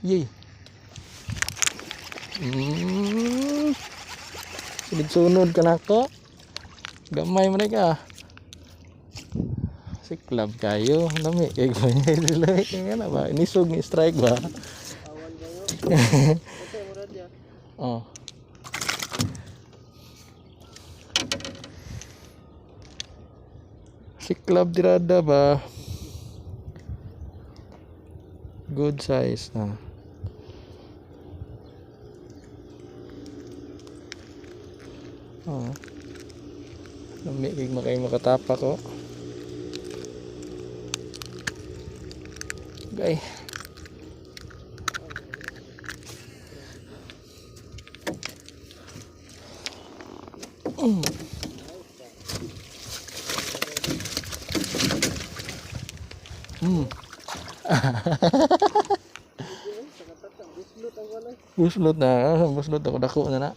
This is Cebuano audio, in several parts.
Yay. Sunod-sunod ka na ko. Gamay man ka. Siklab kayo. Lami kay lami kay nga na ba? Inisog ni strike ba? Awan kayo. Kasi murad ya. Oh. Siklab tirada ba? Good size na. Oh. Lami kay makay makatapak oh. Okay. Buslot ang walay. Buslot na, buslot ako dako na na.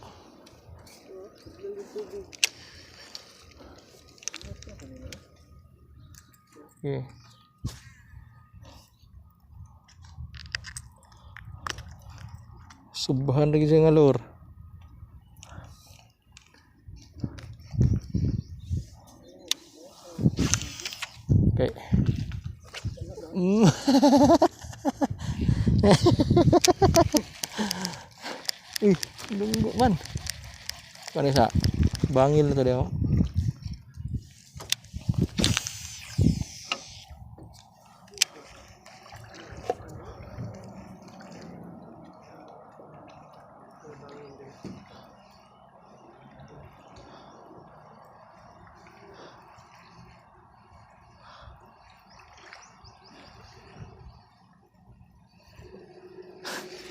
Okay. Subahan lagi siya nga lure. Okay. Uy, lunggo man. Paano sa bangil na to daw.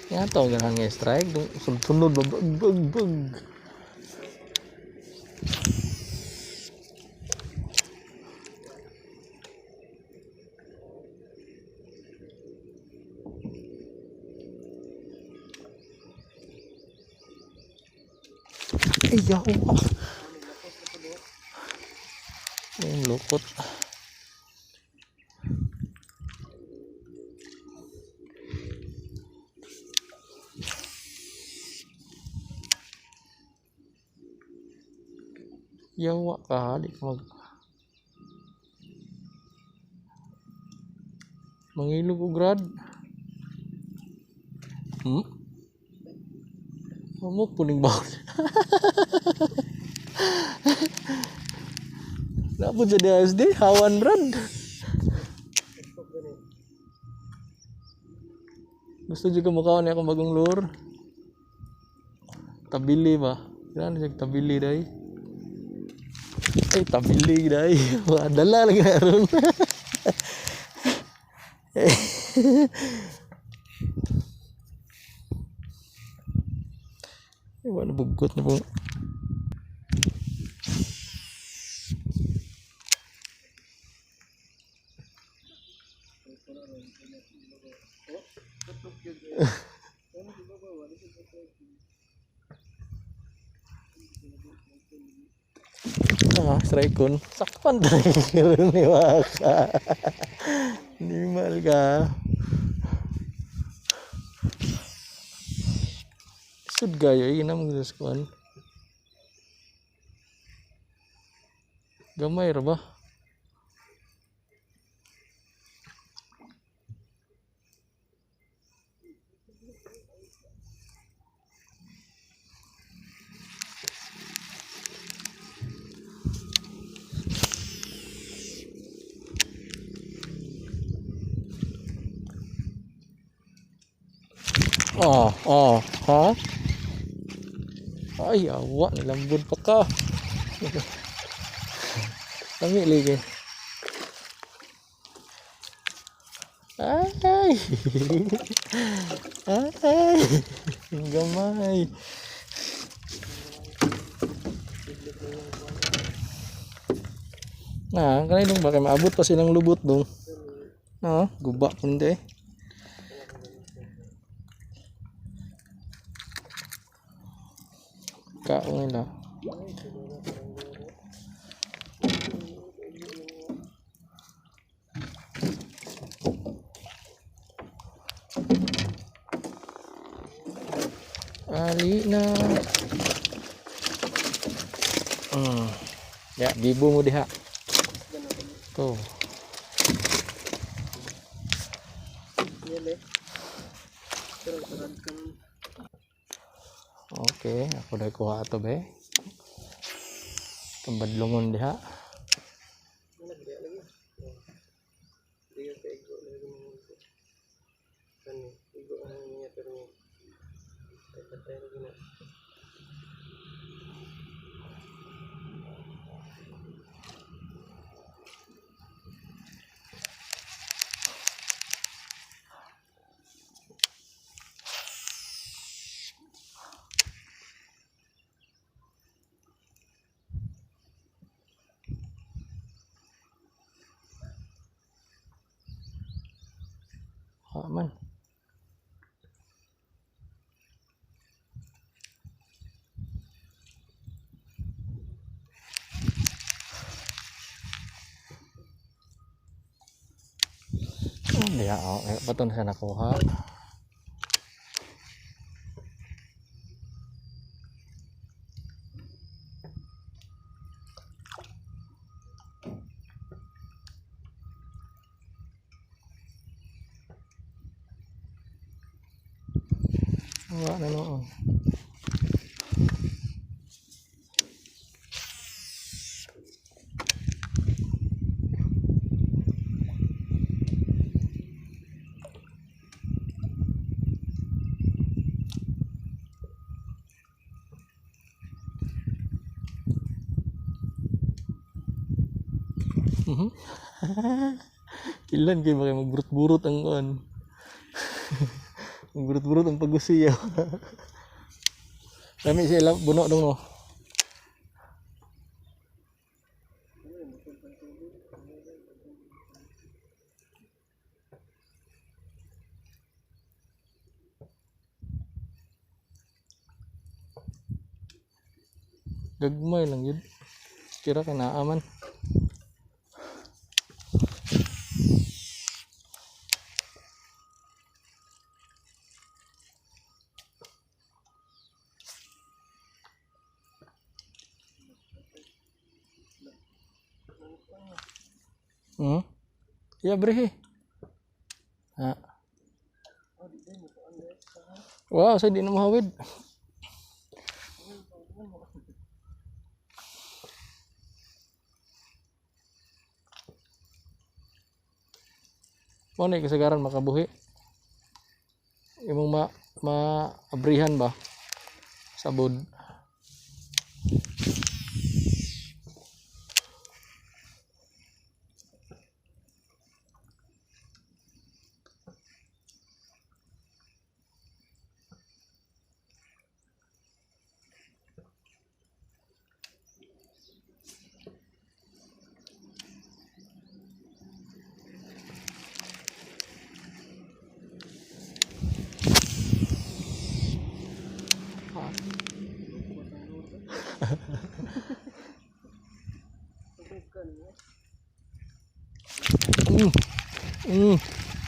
Yan to, ganahan nga strike. Sunod-sunod ba? Bag, bag, bag. Ay, yawa. Ay, lukot. Yawa ka, di ka mag... Mangilog og grad. Amo puning bawon. Napod sa DSD, hawan brad. Gusto jud ko mukaon niya akong bagong lure. Tabili ba? Kailangan siya tabili day. Ay, tabili day. Dala lagi na ron. Ay, wala bugkot na po. Ah, strike kun. Sakpan talaga ni Waka. Nimal ka. Sud gayo, eh, ina mo sa. Gamay ra ba? Oh, oh, ha? Ay, awa, nilambod pa ka. Lami lagi. Ay! Ay! Gamay. Na, kanay dong ba kay maabot pa silang lubot dong. No, guba po nito eh. Kaon nila. Tingali na. Ya, gibo mo diha. To. Yan eh. Pero sarad ka nun. Okay, ako dahil kuha ato be. Itong badlungon diha. Ano nagdiya lagi? Oh. Di ka kaigo lagi mo. Kani, igo ang niya pero ay patay lagi na. Ha man. Oh, diha oh. Eh, bato na siya nakuha. Wala na noon. Ilan kayo ba kayo magburot-burot ang kuan? Magburot-burot ang pagusiyaw. Lami sila buno dong no. Gagmay lang yun. Kira kay naaman. Ya bre. Ha. Wow, sa di na mahawid. Mo na kasagaran makabuhi. Imong ma maabrihan ba sabod.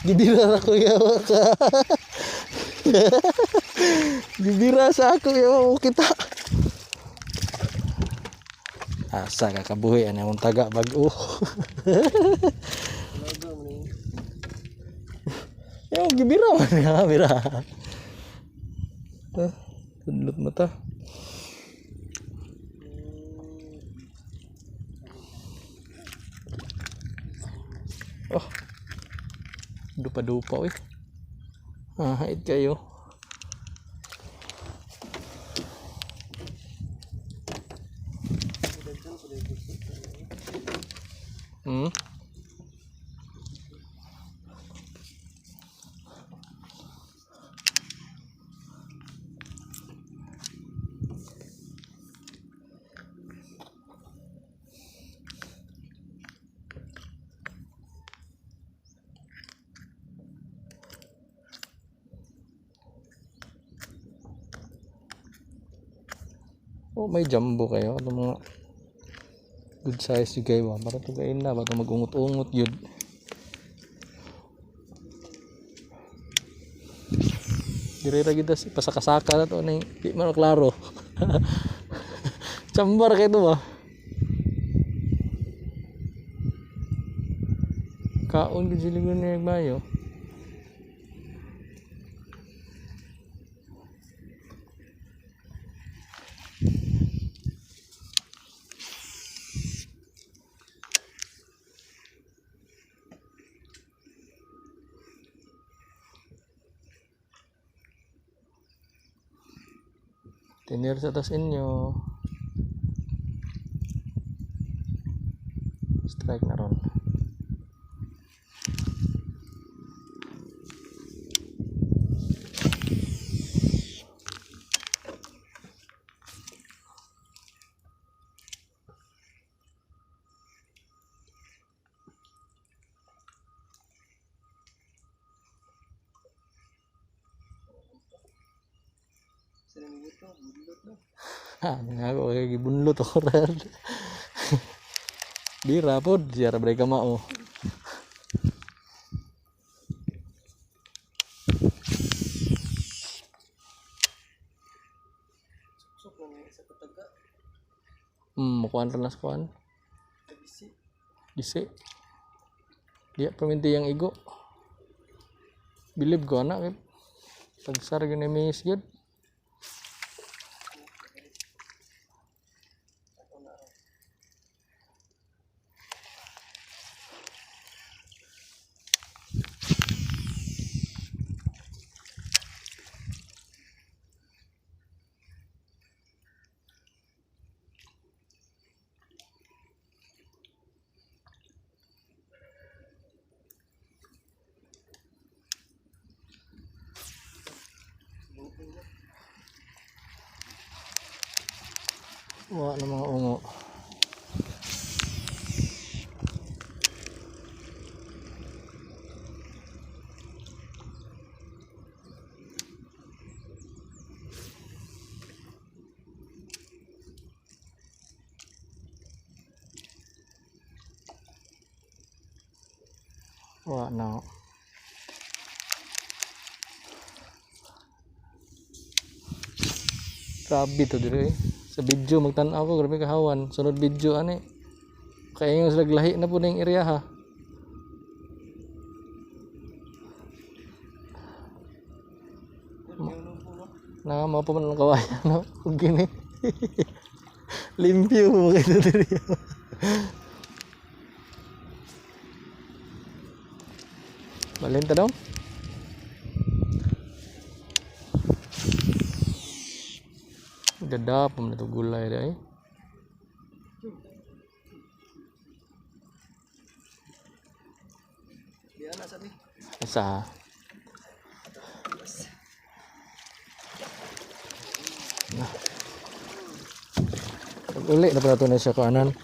Gibira ra ko yawa ka. Gibira sa ako yawa mo kita. Asa ka kabuhi ani akong taga bag-o. Laga mo ni. Yawa gibira man nga bira. Ah, tudlot mata. Oh. Dupa-dupa oy. Ah, hait kayo. Oh, may jumbo kayo. Ano mga good size yung kayo ba? Para tugain na. Bato magungot-ungot yun. Dire ra kita pasakasaka na to ning di man klaro. Chambar kay to ba? Kaon gid sila ni mayo. Tinir sa tas inyo. Strike na ron. Ha, ako kay gibunlot ako rar. Bira pod, siya ra break mao. Suksok na sa kataga. Mukuan ra na sa kuan. Tagisi. Gisi. Diya paminti yang igo. Bilib ko ana kay pagsar gyud ni miss gyud. Wa na mga ungo. Wa na. Grabe to dire eh. Sa video magtan-aw ko, grabe kahawan. Sunod video ani. Kaya yung sila lahi na po na yung area ha. Na mao pa man ang kawayan no. Kung gini. Limpyo mo kayo diri. Balin ta daw. Ganda pa man ito gulay dai. Asa. Nah. Pag uli na pala ito na siya kuanan.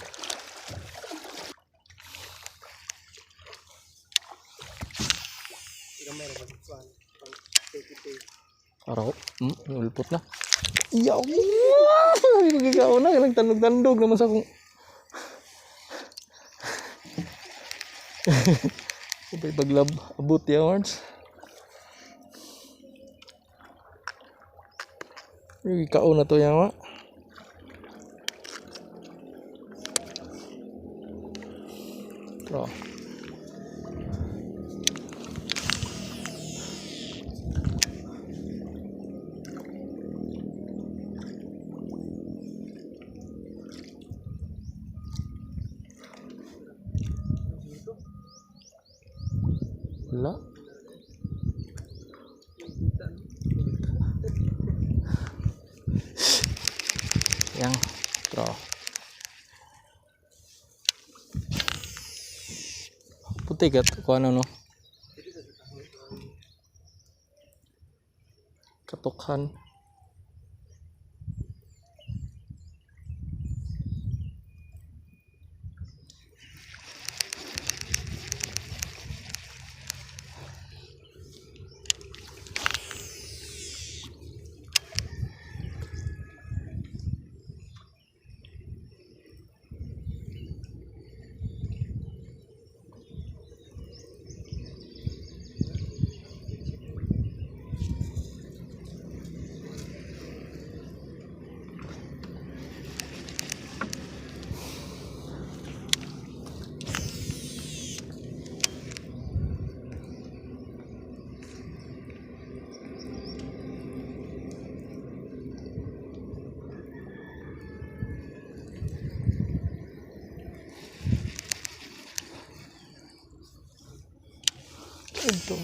Araw, ulpot na. Yaw! Ikaw na, nagtandog-tandog naman sa akong... Upay paglab, abot yards. Ikaw na to yawa. Bra. Wala. Yang bra. Puti kat kung ano no. Katukhan. Ito.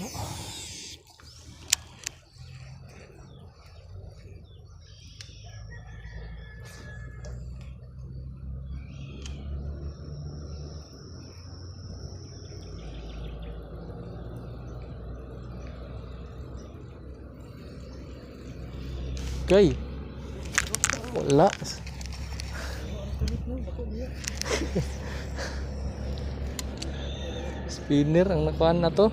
Okay. Wala. Spinner ang nakuha na to.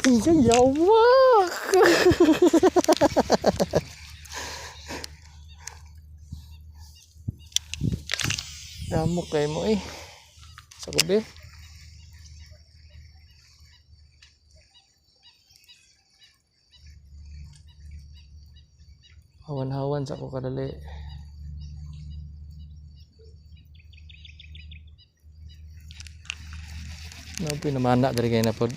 Iya, yawak. Damo kay mo eh. Sa gabi. Hawan-hawan sa ako kadali. No, pinamana diri kay na pod.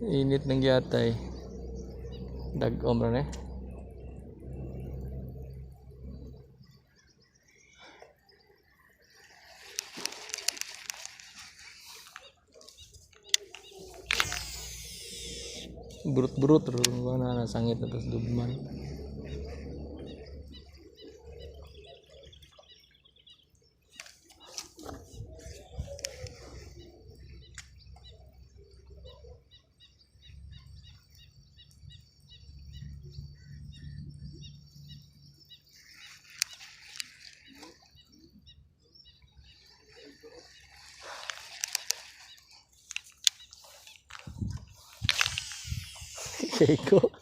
Init ng giyatay. Dag-om ra ni. Burut-burut ro na nasangit na tas dugman. Ego.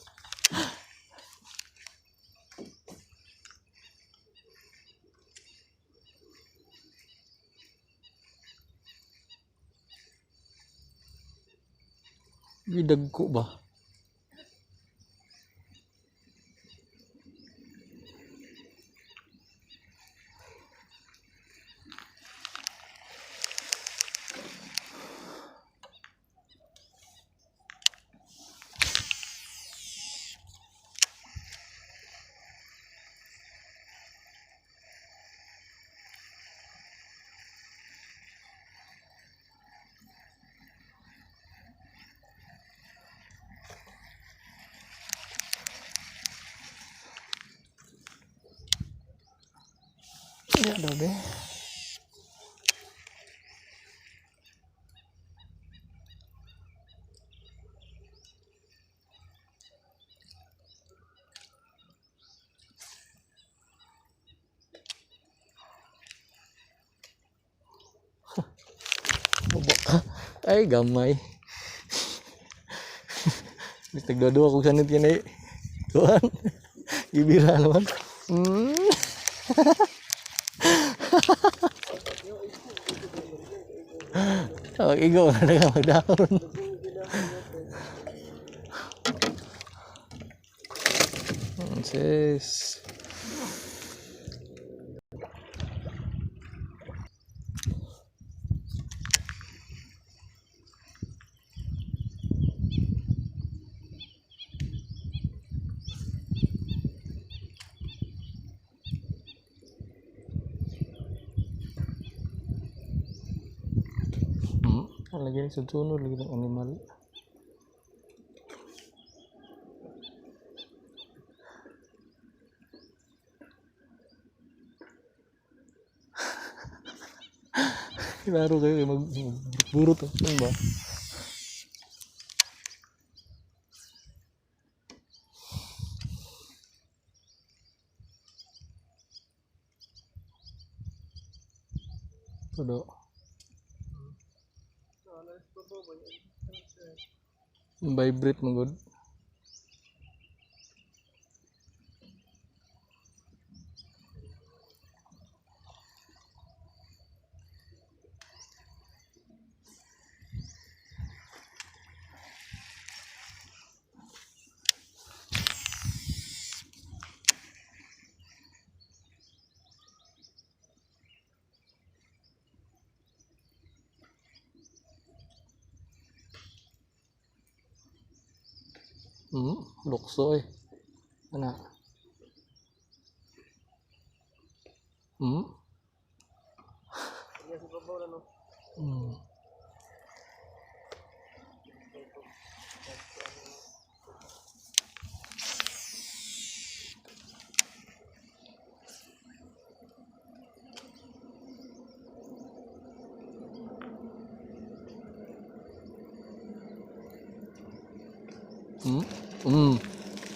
Gidagko ba? Ya daw be. Ay gamay. Nagdua-dua kog sanit kini. Kuan. Gibira naman. Oh, igo na ka magdahon. Sis. Lagi ni sunod lagi ng animal. Klaro kayo kay magburot to. Ano ba? Tudo. Vibrate mo good. Lukso eh. Ana.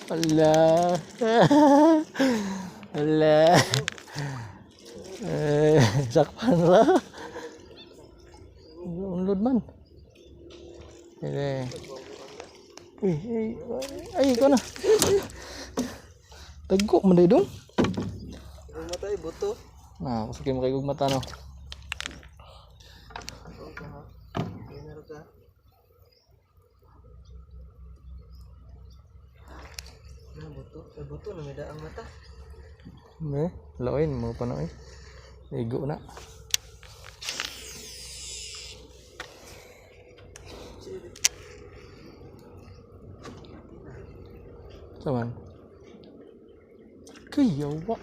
Ala. Ala. Eh, sakpan ra. Unload man. Eh. Uy, ay, ay, ikaw na. Tagko man dong. Mata ay buto. Na, kasi kayo makigug mata no. Buto, ay buto na may daang mata. Ne, lain mo pa na eh. Igo na. Saman. Kayawa.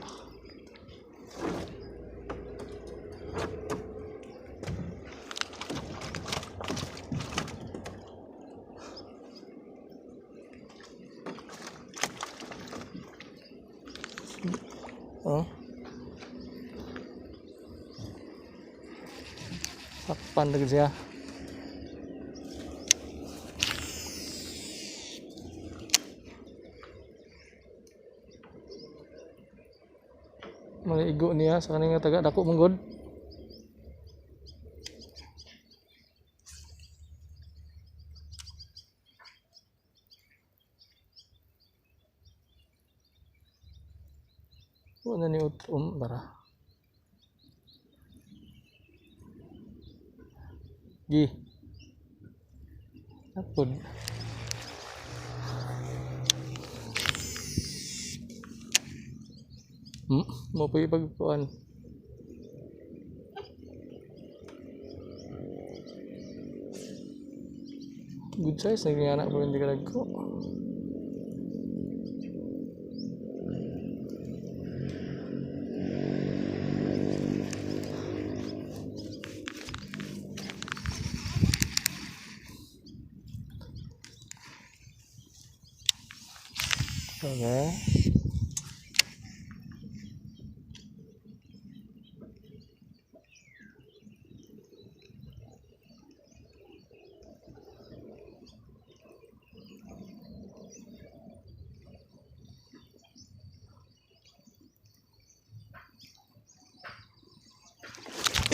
Oh. Sakpan lagi siya. Maliigo niya sa kaning taga dako manggod. Wala ni utom bara. Gi. Apod. Mo pa ipagkuan. Good size naging anak po hindi ka nagko. Okay.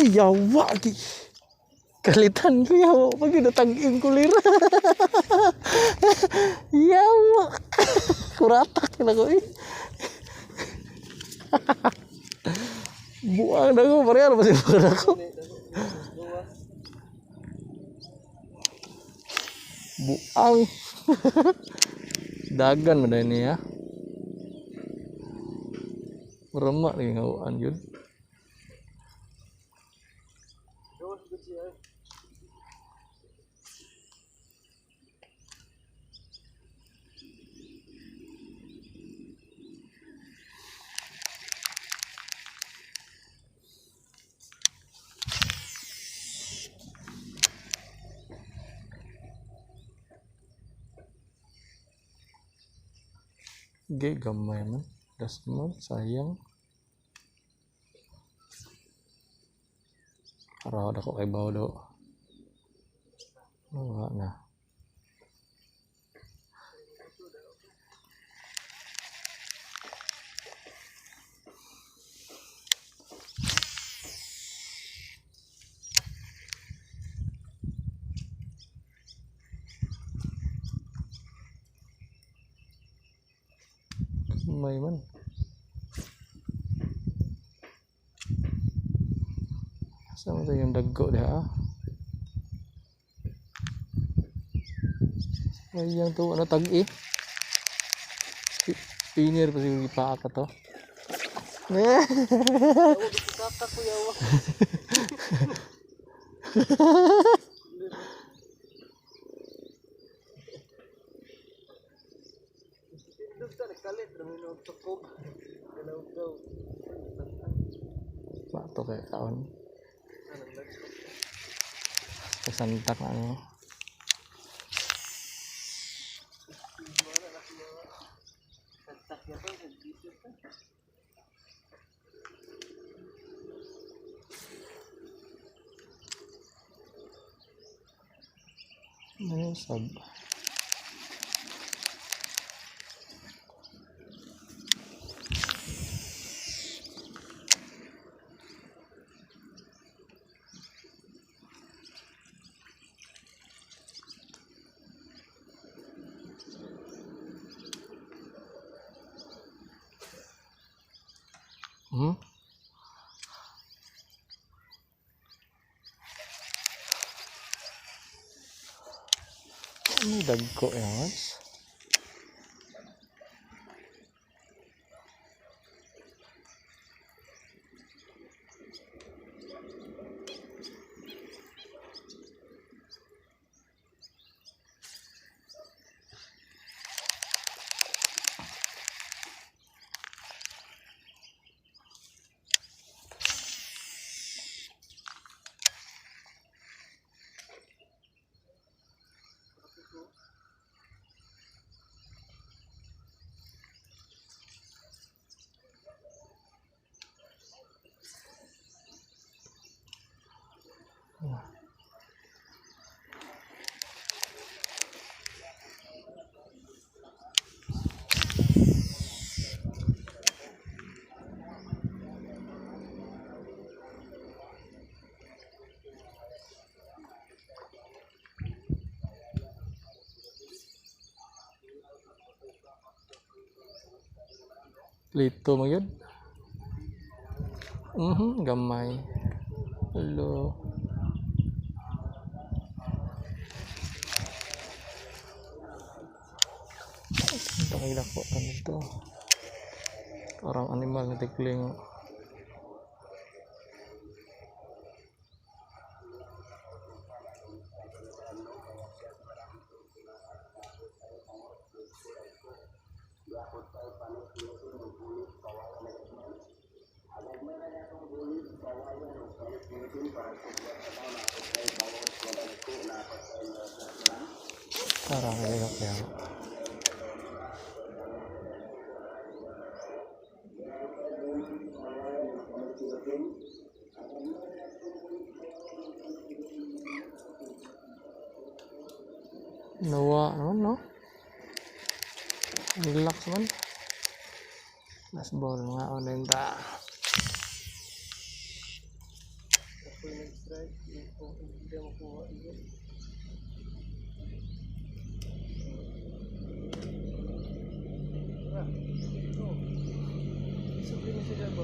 Yawa ki. Kalitan ko yawa pag natag-in ko lira. Yawa. Kuratak na ko eh. Buang na ko, pareho ba siya ako? Buang. Dagan mo na niya. Remak lagi ngawaan yun. Ge gamay man. Das man sayang. Araw dako kay baw do. Wala na. May man. Sa mo yung dagko diha? Ay, yang to ano tag-i? Spinner pa siguro ipaaka to. Kaka kuya wa. Dugta nagkalit ra mo tukog. Galaw-gaw. Bato kay kaon. Kasantak na ano. Santak ya pa, nag-video ka. Ano yung sub? Hmm? Ano dagko yan? Lito mo yun? Gamay. Hello. Ito kay dako ito. Parang animal na tikling. Parang kaya kaya. Nawa naman, no? Relax man. Last ball nga on din ta. Ako yung nag-strike, hindi makuha iyon. Ah, oh. Isubli mo sila ba?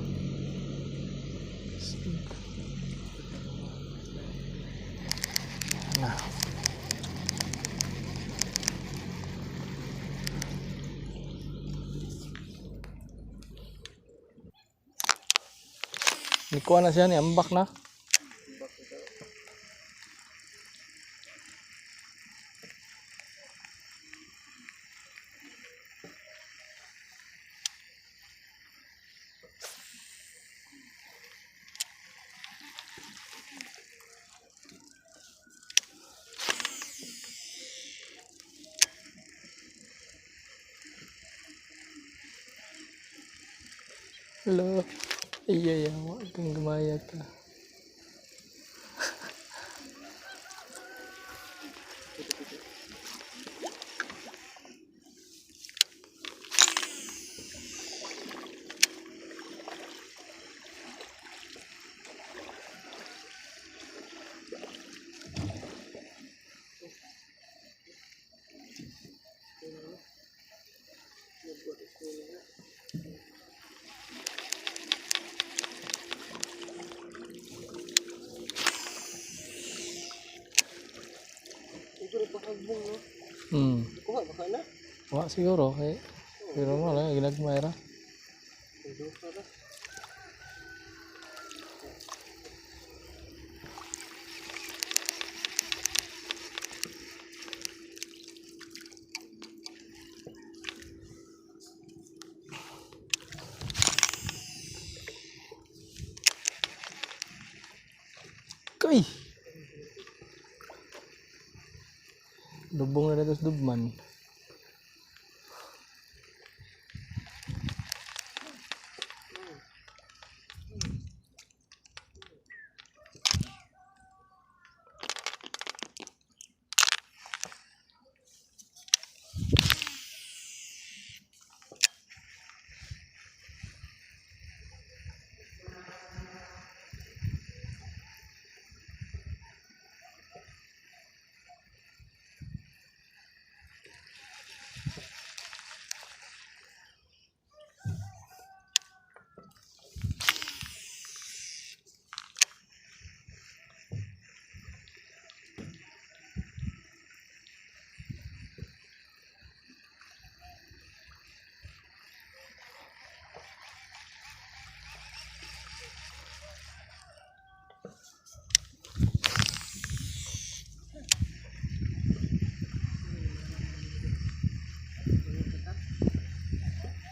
Na. Nikuha na siya ni ambak na. Hello. Iya ya, itong gumaya ka. Lubong no. Hmm. Kuha baka na. Wa siguro kay pero mo lang ginagmay ra. May duha ra. Kay. Lubong na dito sa dugman.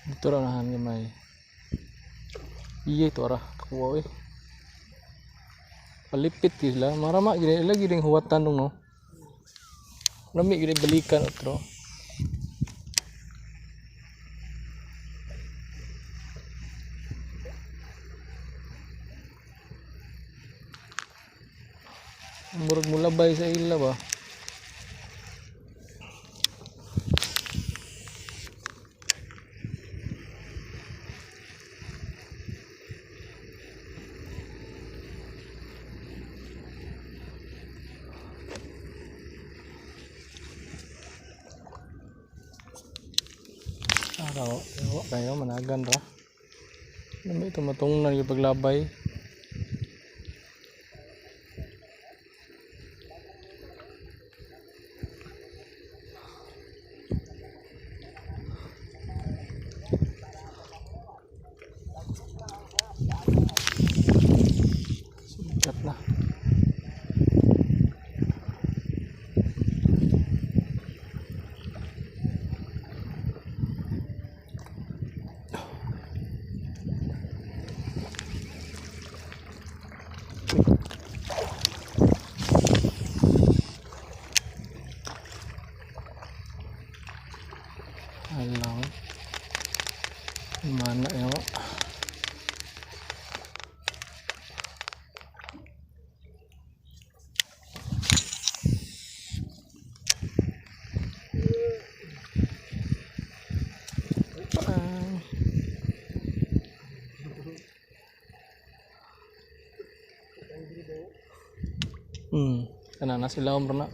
Dito ra nahan gamay. Iye to ra kakuha eh. Palipit sila. Marama gid lagi ding huwatan dong no. Lami gid balikan otro. Murag mulabay sa ila ba. Araw, wa kayo managan ra. Lami ito matungnan yung paglabay. Sumikat na. Alam. Mana ya? Ah. Kana na sila umro na.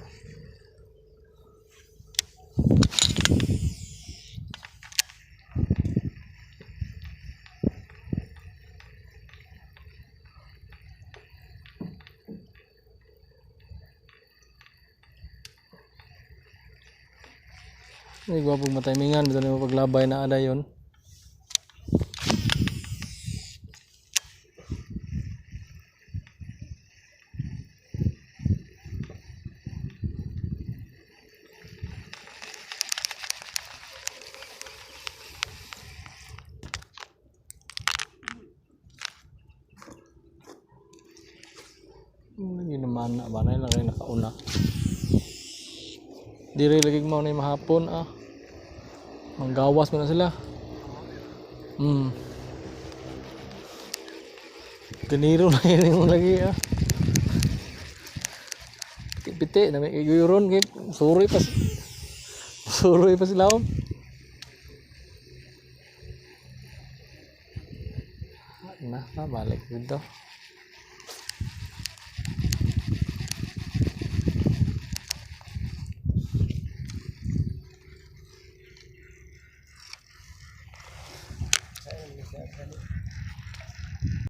Ay, gwapo matimingan. Dito na paglabay na ada yun. Lagi naman na ba na lang kayo nakauna. Diri lagi mo na yung mahapon ah. Manggawas mo na sila. Ganiro na yun yung lagi ah. Piti-piti na may guyuron kay suroy pa suroy pa sila. Oh. Na, balik dito.